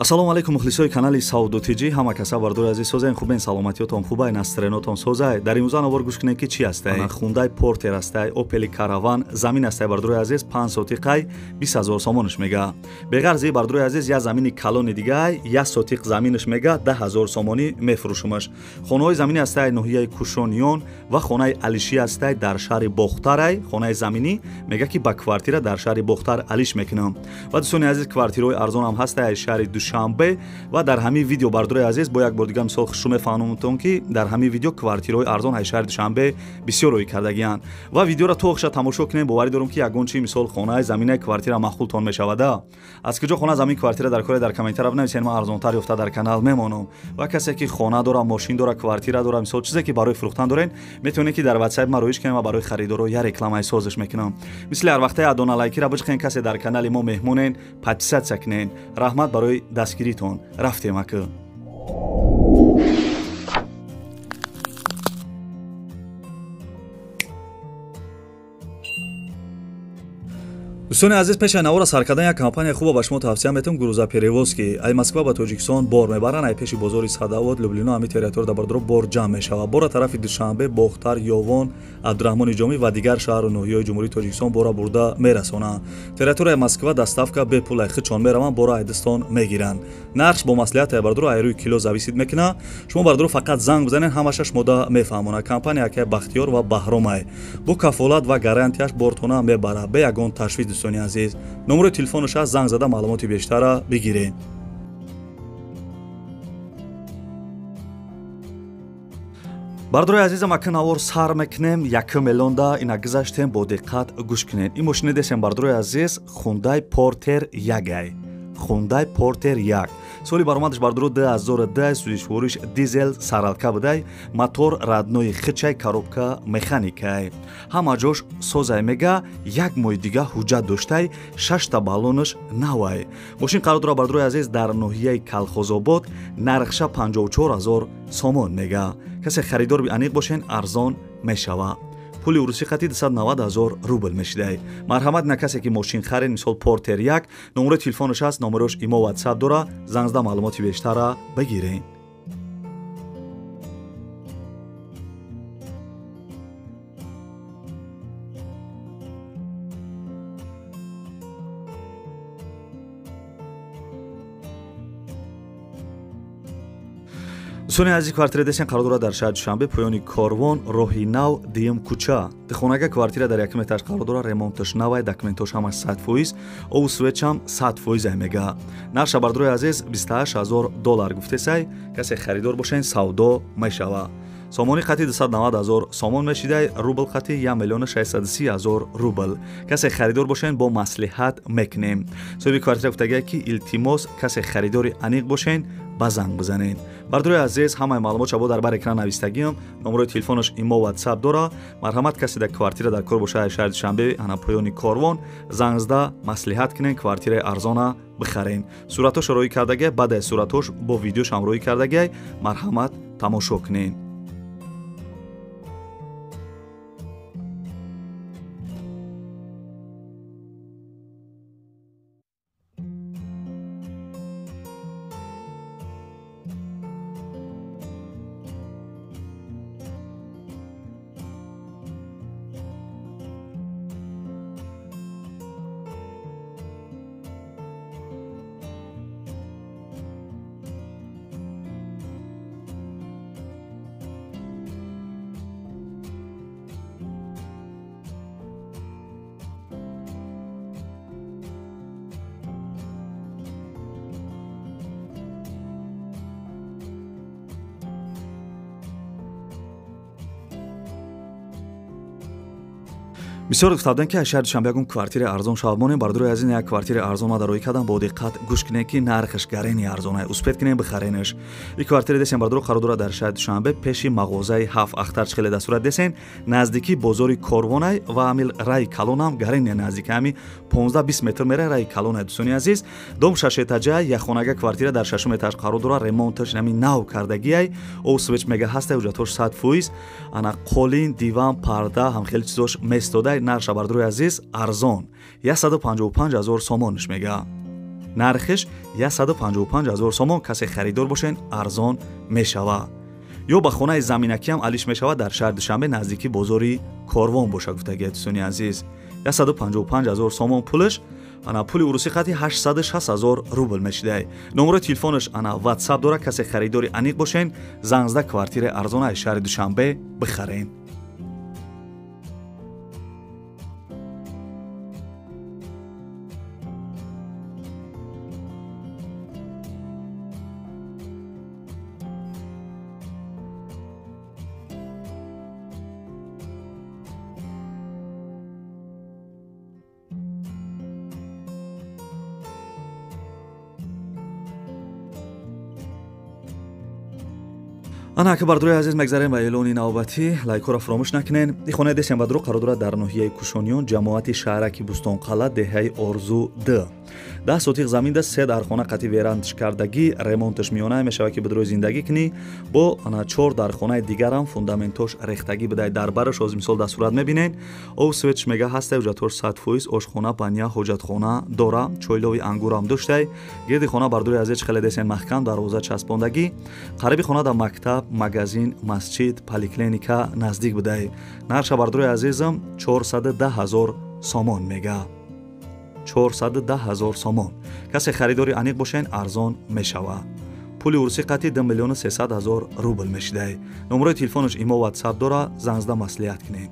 Ассалому алайкум мухлисои канали Савдо ТЖ. Ҳама каса бардори азиз созаен, хубен, саломатиётон хубай, настроениятон созай. Дар имрӯза навор гӯш кунед ки чӣ ҳастай. Хундай Портер ҳастай, Опели Караван, замин ҳастай бардори азиз, 5 сотиқай 20,000 сомонаш мега. Беғарзи бардори азиз, я замини калони дигай, я сотиқ заминаш мега 10,000 сомонӣ мефурӯшумаш. Хонаҳои заминӣ ҳастай ноҳияи Кушониён ва хонаи Алишӣ ҳастай дар шаҳри Бохтарай. Хонаи заминӣ мега ки ба квартира дар шаҳри Бохтар алиш мекунам. Ва дӯстони азиз, квартираҳои арзонам ҳастай шаҳри Душанбе. Ва дар ҳамин видео бардори азиз бо як бор дигар мисол хушу мефаҳмонам ки дар ҳамин видео квартираҳои арзон ҳай шаҳри Душанбе бисёр рӯй кардагианд. Ва видеоро то охиша тамошо кунем, боварӣ дорам ки ягон чи мисол хонаи заминаи квартира маъқултон мешавада. Аз куҷо хона замин квартира дар кори дар комментария бинависед, ман арзонтар ёфта дар канал мемонам. Ва касе ки хона дора, мошин дора, квартира дора, мисол чизе ки барои фурӯхтан дорен, метавонед ки дар WhatsApp ма рӯиш кунем ва барои харидоро я рекламаи созиш мекунам. Мисли ҳар вақтаи адона лайкира биҷиқен, касе дар канали мо меҳмонен, подписаться кунен. Раҳмат барои дастгиритон. Рафтем ака. Дӯстони азиз, пеш аз навора сар кардан як компания хуба ба шумо тавсия метавам, грузоперевозки. Ай Москва ба Тоҷикистон бор мебаранд, ай пеши бозори Садовод, Люблино, ҳами территория дар бардоро бор ҷамъ мешавад. Бора тарафи Душанбе, Бохтар, Ёвон, Абдураҳмони Ҷомӣ ва дигар шаҳру ноҳияҳои Ҷумҳурии Тоҷикистон бора бурда мерасонанд. Территорияи Москва доставка бепул, ай худшон мераванд, бора айдистон мегиранд. Нархш бо маслиҳат ай бардоро ай рӯи кило зависит мекунад. Шумо бардоро фақат занг бизанед, ҳамаша шумода мефаҳмонад. Компания акай Бахтиёр ва Баҳромай бо кафолат ва гарантияш бортона мебарад, бе ягон ташвиш. Дӯстони азиз, номери телефонаш аст, занг зада маълумоти бештара бигиред. Бардори азизам, ака навор сар мекунем, 1 миллионда ина гузаштем, бо диққат гӯш кунед. Ин мошини десем бардори азиз, Хундай Портер 1. Хундай Портер 1. Соли баромадаш бардоро 2010, сӯзишвориш дизел саралка будай, мотор родной хичай, коробка механикай. Ҳама ҷош созай мега, як моҳи дига ҳуҷҷат доштай, 6та баллонаш навай. Мошин қарор дорад бардорои азиз дар ноҳияи Калхозобод, нархша 54,000 сомон мега. Касе харидор аниқ бошен, арзон мешавад. Пули урусӣ қати 290,000 рубл мешидай. Марҳамат на касе ки мошин харед, мисол Портер 1, номери телефонаш аст, номерош имо WhatsApp дора, занг зада маълумоти бештара бигиред. Дӯстони азиз, квартира десен қарор дорад дар шаҳри Душанбе, поёни Корвон, роҳи нав, дуюм кӯча. Духонага квартира дар якум этаж қарор дорад, ремонташ навай, документош ҳамаш 100%, обу светшам 100% мега. Нархша бардорои азиз $28,000 гуфтесай, касе харидор бошен, савдо мешава. Сомони қати 290,000 сомон мешидай, рубл қати 1,630,000 рубл. Касе харидор бошен, бо маслиҳат мекунем. Соҳиби квартира гуфтагия ки илтимос, касе харидори аниқ бошен, ба занг бизанед. Бардорои азиз, ҳамаи маълумот шабо дар бар экран навистагиам, номерои телефонаш имо WhatsApp дора. Марҳамат, касе дар квартира дар кор бошад шаҳри Душанбе, ана поёни Корвон, занг зада маслиҳат кунед, квартираи арзона бихарен. Суратош рӯй кардагия, баъд аз суратош бо видеош ҳам рӯй кардагия, марҳамат тамошо кунед. Бисёр гуфта будем ки аз шаҳри Душанбе ягон квартираи арзон шавад. Монем бардорои азиз, як квартираи арзон ма дар рӯй кардам, бо диққат гӯш кунед ки нархаш гарени арзонай, успед кунем бихаренаш. Ин квартира десем бардоро қарор дорад дар шаҳри Душанбе, пеши мағозаи 7 ахтар хеле дастурат десен, наздики бозори Корвонай ва ҳамин раи калонам гарени наздики ҳами 15-20 метр мера раи калонай. Дӯстони азиз, дом шашэтажа, як хонага квартира дар шашум этаж қарор дорад, ремонташ ҳамин нав кардагиай, об свеч мега ҳастай, ҳуҷҷатҳош 100%, ана қолин, диван, парда ҳам хеле чизош местодай. Нархша бардорои азиз арзон 155,000 сомонаш мега. Нархиш 155 000 сомон. Касе харидор бошен арзон мешава. Ё ба хонаи заминакиам алиш мешава дар шаҳри Душанбе наздики бозори Корвон боша гуфтагия дӯстони азиз. 155 000 сомон пулаш, ана пули урусӣ қати 860 000 рубл мешидай. Номерои телефонаш ана WhatsApp дора. Касе харидори аниқ бошен занг зада квартираи арзона аз шаҳри Душанбе бихарен. Ана ака бардорои азиз, мегзарем ба эълони навбатӣ. Лайкҳоро фаромӯш накунен. Ин хонаи десем бадро қарор дорад дар ноҳияи Кушониён, ҷамоати шаҳраки Бустонқалъа, деҳаи Орзу Д. 10 сотиқ замин даст, 3 дархона қати верандш кардагӣ, ремонташ миёна мешавад ки бидрои зиндагӣ кунӣ. Бо ана 4 дархонаи дигарам фундаментош рехтагӣ бидай дар бараш. Оз мисол дар сурат мебинед. Об светш мега ҳастай, ҳуҷҷатҳош 100%, ошхона, баня, ҳоҷатхона дора, чойлови ангурам доштай. Гирди хона бардори азиз хеле десен маҳкам, дарвоза часпондагӣ. Қариби хона дар мактаб, магазин, масҷид, поликлиника наздик будай. Нарша бардори азизам 410 000 сомон мега. 410 000 сомон. Касе харидори аниқ бошен арзон мешава. Пули урусӣ қати 2 300 000 рубл мешидай. Номерои телефонаш имо WhatsApp дора, занг зада маслиҳат кунед.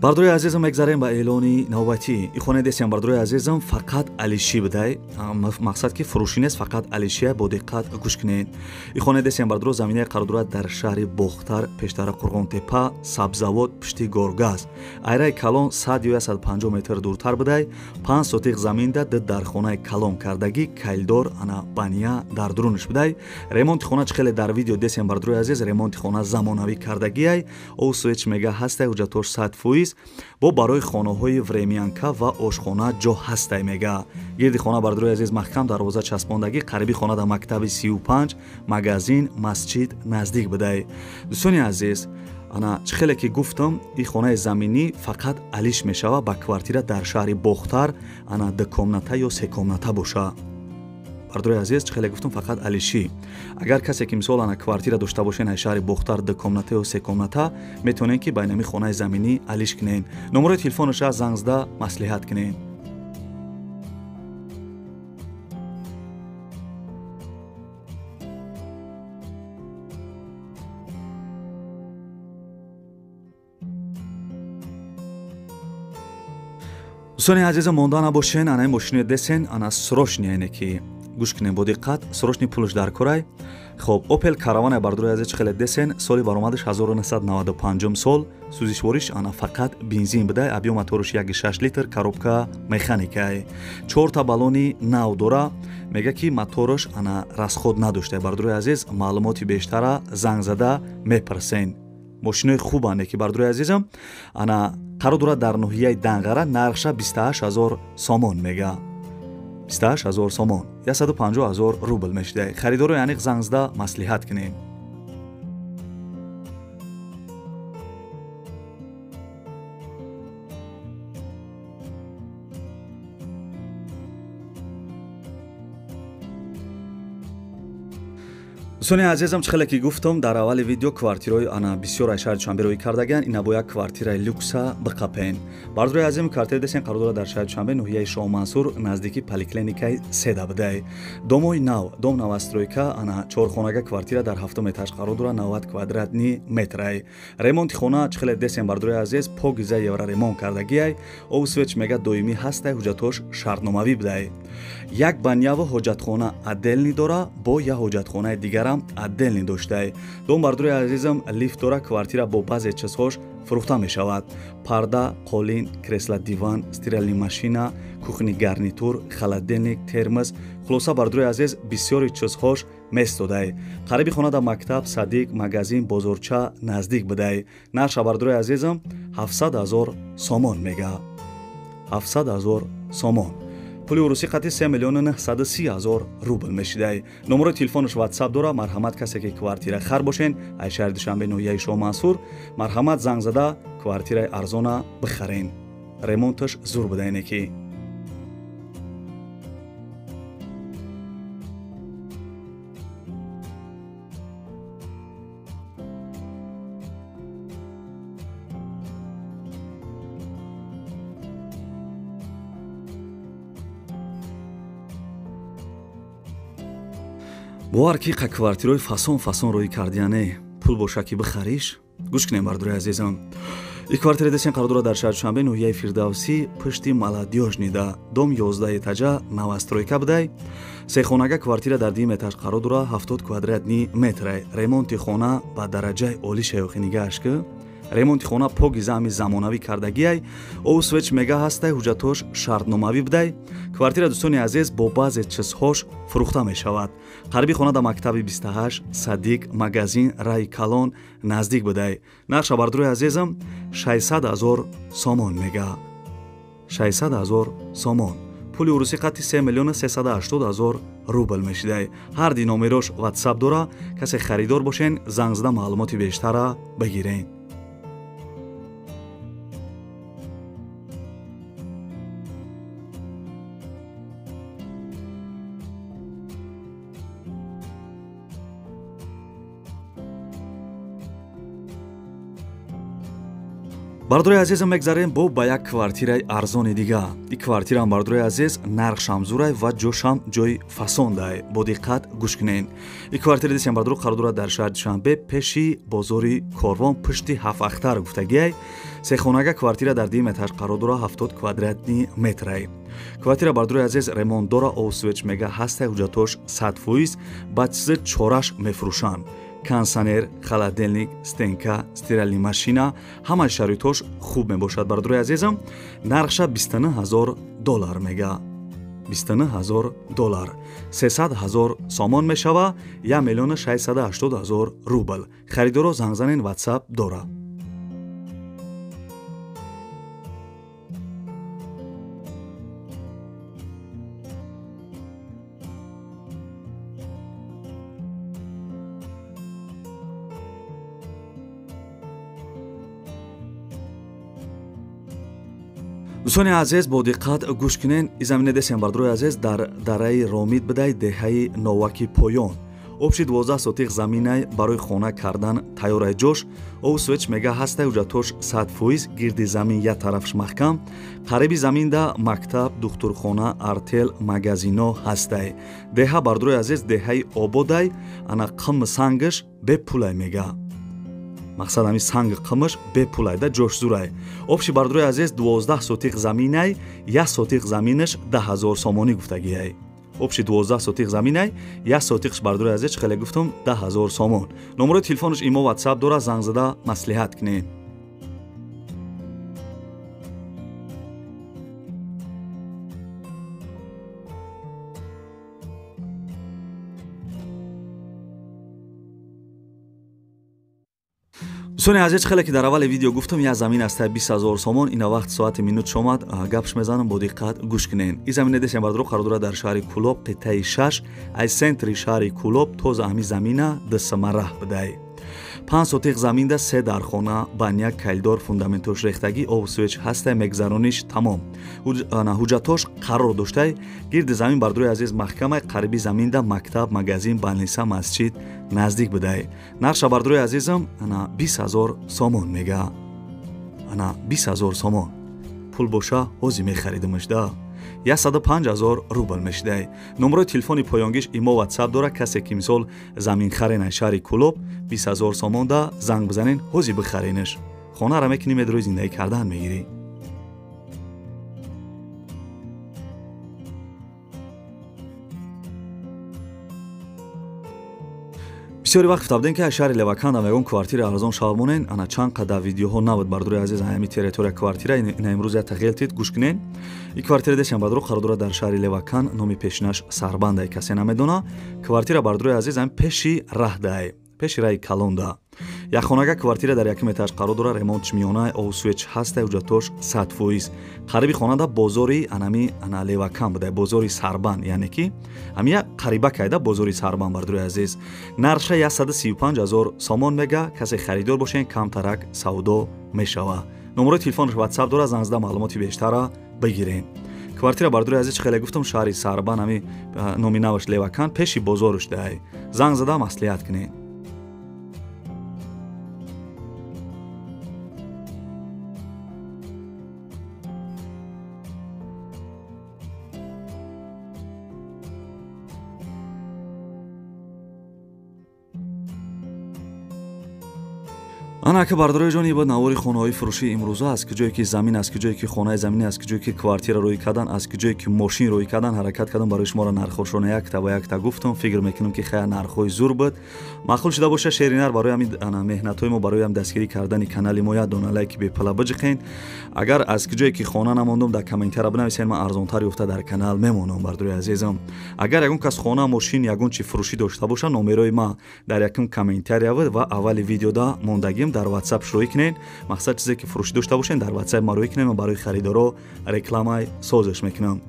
Бардорои азизам, мегзарем ба эълони навбатӣ. Ин хонаи десем бардорои азизам фақат алишӣ будай. Мақсад ки фурӯшӣ нест, фақат алишия, бо диққат гӯш кунед. Ин хонаи десем бардоро заминаи қарор дорад дар шаҳри Бохтар, пештара Қурғонтепа, Сабзавод, пушти Горгаз. Айраи калон 100 ё 150 метр дуртар будай. 5 сотиқ заминда ду дархонаи калон кардагӣ, кайлдор, ана баня дар дурунаш будай. Ремонти хона чӣ хеле дар видео десем бардорои азиз, ремонти хона замонавӣ кардагиай. Об светш мега ҳастай, ҳуҷҷатҳош 100%. Бо барои хонаҳои времянка ва ошхона ҷо ҳастай мега. Гирди хона бардорои азиз маҳкам, дарвоза часпондагӣ, қариби хона дар мактаби 35, магазин, масҷид наздик будай. Дӯстони азиз, ана чӣ хеле ки гуфтам, ин хонаи заминӣ фақат алиш мешава ба квартира дар шаҳри Бохтар, ана 2 комната ё 3 комната боша. Бардорои азиз, чӣ хеле гуфтам, фақат алишӣ. Агар касе ки мисол ана квартира дошта бошен ай шаҳри Бохтар 2 комната ё 3 комната, метавонед ки ба инами хонаи заминӣ алиш кунед. Номерои телефонаша занг зада маслиҳат кунед. Дӯстони азизам, монда набошен, анаи мошини десен, ана срочни, яъне ки гӯш кунем бо диққат, срочни пулаш дар корай. Хоб, Opel Caravana бардорои азиз чӣ хеле десен, соли баромадаш 1995 сол, сӯзишвориш ана фақат бензин будай, объём мотораш 1.6 литр, коробка механикай. 4 баллони нав дора, мега ки мотораш ана расход надоштай. Бардорои азиз, маълумоти бештара занг зада мепурсен. Мошинои хубане ки бардорои азизам, ана қарор дорад дар ноҳияи Данғара, нархша 28 000 сомон мега. 28 000 сомон, 150 000 рубл мешидай. Харидорои аниқ занг зада маслиҳат кунем. Дӯстони азизам, чӣ хеле ки гуфтам дар аввали видео, квартираҳои ана бисёр аз шаҳри Душанбе рӯй кардаган, ина бо як квартираи люкса биқапен. Бардорои азизам, квартираи десен қарор дорад дар шаҳри Душанбе, ноҳияи Шоҳмансур, наздики поликлиникаи седа будай. Домои нав, дом новостройка, ана чорхонага квартира дар 7 этаж қарор дорад, 90 квадратни метрай. Ремонти хона чӣ хеле десен бардорои азиз, покиза евро ремонт кардагиай. Об свеч мега доимӣ ҳастай, ҳуҷҷатҳош шартномавӣ будай. Як баняву ҳоҷатхона отдельный дора, бо як ҳоҷатхонаи дигарам отдельный доштай. Дом бардорои азизам лифт дора, квартира бо баъзе чизҳош фурӯхта мешавад. Парда, қолин, кресла, диван, стиральный машина, кухни гарнитур, холодильник, термос. Хулоса бардорои азиз, бисёри чизҳош местодай. Қариби хона дар мактаб, садик, магазин, бозорча наздик будай. Нарша бардорои азизам 700 000 сомон мега. 700 000 сомон. Пули урусӣ қати 3 миллиону 930 ҳазор рубл мешидай. Номерои телефонаш WhatsApp дора. Марҳамат, касе ки квартира хар бошен, ай шаҳри Душанбе, ноҳияи Шоҳмансур, марҳамат, занг зада квартираи арзона бихарен. Ремонташ зур будаине ки. Бовар ки қа квартираҳои фасон фасон рӯй кардияне, пул боша ки бихариш. Гӯш кунем, бардори азизам. И квартира десен қарор дорад дар шаҳри Душанбе, ноҳияи Фирдавсӣ, пушти Молодёжнида, дом 11 этажа, новостройка будай. Сехонага квартира дар дим этаж қарор дорад, 70 квадратный метрай. Ремонти хона ба дараҷаи олӣ шаёхи нигааш ки. Ремонти хона поки зами замонавӣ кардагиай, обу свеч мега ҳастай, ҳуҷҷатҳош шартномавӣ будай. Квартира, дӯстони азиз, бо баъзе чизҳош фурӯхта мешавад. Қариби хона дар мактаби 28, садик, магазин, раи калон наздик будай. Нархша, бардорои азизам, 600 ҳазор сомон мега. 600 ҳазор сомон. Пули урусӣ қати 3 миллиону 380 ҳазор рубл мешидай. Ҳар ди номерош WhatsApp дора. Касе харидор бошен, занг зада маълумоти бештара бигирен. Бардори азизам, мегзарем бо ба як квартираи арзони дига. И квартираам, бардори азиз, нархшам зурай ва ҷошам ҷои фасондай. Бо диққат гӯш кунен. И квартира десем, бардоро, қарор дорад дар шаҳри Душанбе, пеши бозори Корвон, пушти Ҳафтахтар гуфтагиай. Сехонага квартира дар дим этаж қарор дорад, 70 квадратный метрай. Квартира, бардори азиз, ремонт дора, обу свеч мега ҳастай, ҳуҷҷатҳош 100%, ба чизи чораш мефурӯшанд. Кондиционер, холодильник, стенка, стиральный машина, ҳамаи шароитҳош хуб мебошад, бардорои азизам. Нархша 29 ҳазор доллар мега. 29 ҳазор доллар. 300 ҳазор сомон мешава, 1 миллиону 680 ҳазор рубл. Харидоро занг занен, WhatsApp дора. Дӯстони азиз, бо диққат гӯш кунен. И замина десем, бардорои азиз, дар дараи Ромид бидай, деҳаи Новаки Поён. Общий 12 сотих заминай барои хона кардан тайёрай ҷош. Обу свеч мега ҳастай, ҳуҷҷатҳош 100%, гирди замин як тарафш маҳкам. Қариби заминда мактаб, духтурхона, артел, магазино ҳастай. Деҳа, бардорои азиз, деҳаи ободай, ана қим сангаш бепулай мега. Мақсад ҳамин санги қимиш бепулай да, ҷош зурай. Общий, бардорои азиз, 12 сотих заминай, 1 сотих заминаш 10 ҳазор сомонӣ гуфтагиай. Общий 12 сотих заминай, 1 сотихш, бардорои азиз, хеле гуфтум, 10 ҳазор сомон. Номерои телефонаш имо WhatsApp дора, занг зада маслиҳат кунед. Дӯстони азиз, хеле ки дар аввали видео гуфтам, як замин аст 20 ҳазор сомон. Ина вақт соати минут шомад, гапш мезанам, бо диққат гӯш кунен. И замина десем, бардоро, қарор дорад дар шаҳри Кулоб, қитъаи 6, аз центри шаҳри Кулоб то ҳами замина дсмараҳ бидай. 5 сотих заминда 3 дархона, баня, калидор, фундаментош рехтагӣ, обу свеч ҳастай, мегзарониш тамом. Ҳуҷҷатҳош қарор доштай. Гирди замин, бардорои азиз, маҳкамай, қариби заминда мактаб, магазин, балниса, масҷид наздик будай. Нархша, бардорои азизам, ана 20 ҳазор сомон мега. Ана 20 ҳазор сомон. Пул боша ҳози мехаридимаш да. 105 ҳазор рубл мешидай. Номерои телефони поёнгиш имо WhatsApp дора. Касе ки мисол замин харен аз шаҳри Кулоб, 20 ҳазор сомон да занг бизанен, ҳози бихаренаш. Хонаро мекунӣ, медрои зиндагӣ кардан мегирӣ. Бисёри вақт гуфта будем, ки аз шаҳри Леваканда мегӯм квартира арзон шава монен. Ана чанд қадар видеоҳо набуд, бардори азиз, ҳами территория квартира. Ина имрӯз як тағйир тид, гӯш кунен. И квартира десем, бардоро, қарор дорад дар шаҳри Левакан, номи пешинаш Сарбандай, касе намедона. Квартира, бардори азиз, ҳами пеши раҳдай, пеши раҳи калонда. Як хонага квартира дар якум этаж қарор дора, ремонтш миёна, овсуеч ҳаста, ҳуҷҷатош 100%. Қариби хонада бозори анами ана Левакан буда, бозори Сарбан, яъне ки ҳамия қариба кайда бозори Сарбан бардори азиз. Нархша 135 000 сомон мега, касе харидор бошен камтарак савдо мешава. Номерои телефонаш WhatsApp дора, занг зада маълумоти бештара бигирен. Квартира бардори азиз хеле гуфтам шаҳри Сарбан, ҳами номи наваш Левакан, пеши бозоруш дай. Занг зада маслиҳат кунед. Ана ка бардорои ҷон, ибо навори хонаҳои фурӯшии имрӯза аз куҷое ки замин, аз куҷое ки хонаи заминӣ, аз куҷое ки квартира рӯй кардан, аз куҷое ки мошин рӯй кардан, ҳаракат кардан барои шуморо нархҳошона якта ба якта гуфтам. Фикр мекунам ки хая нархҳои зур буд. Маъқул шуда боша шеринар барои ҳамин меҳнатҳои мо, барои ҳам дастгирӣ кардани канали мо як дона лайки бепала биҷиқен. Агар аз куҷое ки хона намондум, дар комментария бинависен, ман арзонтар ёфта дар канал мемонам бардорои азизам. Агар ягон кас хона, мошин, ягон чи фурӯшӣ дошта боша, номерои ма дар якум комментария ва аввали видеода мондагим, дар WhatsApp рӯй кунед. Мақсад чизе ки фурӯшӣ дошта бошед, дар WhatsApp ма рӯй кунед, ман барои харидоро рекламаи созиш мекунам.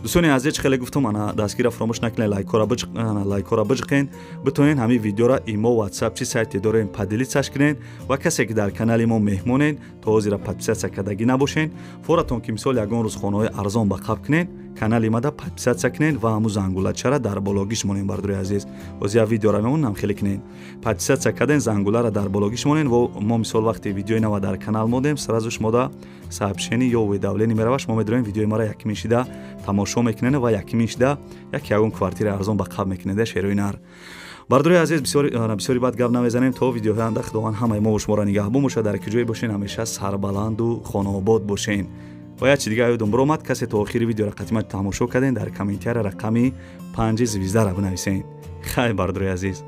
Дӯстони азиз, хеле гуфтам, ана дастгира фаромӯш накунед, лайкҳоро биҷиқен, битонед ҳамин видеоро имо, WhatsApp чи сайте дорем поделитсаш кунед ва касе ки дар канали мо меҳмонед, то ҳозира подписатсия кардагӣ набошед, форатон ки мисол ягон рӯз хонаҳои арзон ба қабл кунед, канали мада подписатсия кунед ва ҳамун зангулачара дар бологиш монед бардори азиз. Боз як видеоро мемонам, хеле кунед. Подписатсия карден, зангулара дар бологиш монед ва мо мисол вақте видеои нава дар канал модем, сразу шумода сообщение ё уведомление мерава, шумо медонед видеои мара якмин шида тамошо мекунед ва якмин шида як ягон квартира арзон ба қабл мекунед шерои нар. Бардори азиз, бисёри бад гап намезанем то видеоҳои анда. Худованд ҳамаи мо шуморо нигаҳбон бошад, дар куҷое бошен ҳамеша сарбаланду хонаобод бошен. Ва як чи дига ёдум биромад, касе то охири видеоро қатима тамошо карден, дар комментария рақами 5 звездара бинависен. Хай бардори азиз.